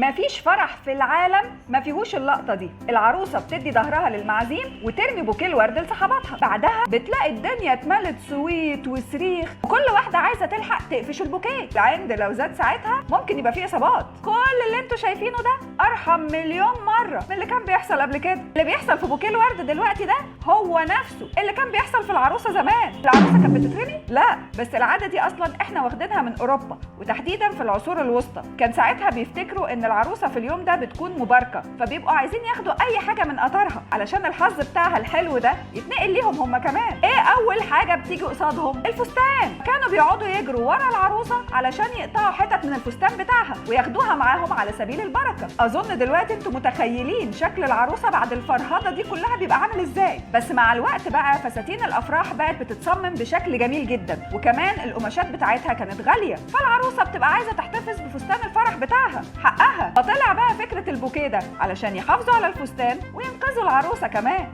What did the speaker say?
مفيش فرح في العالم ما فيهوش اللقطة دي. العروسة بتدي ظهرها للمعازيم وترمي بوكيه الورد لصحباتها، بعدها بتلاقي الدنيا اتملت صويت وصريخ، وكل واحدة عايزه تلحق تقفش البوكيه. العند لو زاد ساعتها ممكن يبقى فيه اصابات. كل اللي انتوا شايفينه ده ارحم مليون مرة من اللي كان بيحصل قبل كده. اللي بيحصل في بوكيه الورد دلوقتي ده هو نفسه اللي كان بيحصل في العروسة زمان. العروسة كانت بتترمي؟ لا، بس العادة دي اصلا احنا واخدينها من اوروبا، وتحديدا في العصور الوسطى. كان ساعتها بيفتكروا ان العروسة في اليوم ده بتكون مباركة، فبيبقوا عايزين ياخدوا اي حاجة من قطرها علشان الحظ بتاعها الحلو ده يتنقل ليهم هم كمان. ايه اول حاجة بتيجي قصادهم؟ الفستان. كانوا بيقعدوا يجروا ورا العروسة علشان يقطعوا حتت من الفستان بتاعها وياخدوها معاهم على سبيل البركة. اظن دلوقتي انتوا متخيلين شكل العروسة بعد الفرهده دي كلها بيبقى عامل ازاي. بس مع الوقت بقى فساتين الافراح بقت بتتصمم بشكل جميل جدا، وكمان القماشات بتاعتها كانت غالية، فالعروسه بتبقى عايزه تحتفظ بفستان الفرح بتاعها حقها. فطلع بقى فكرة البوكيه ده علشان يحافظوا على الفستان وينقذوا العروسة كمان.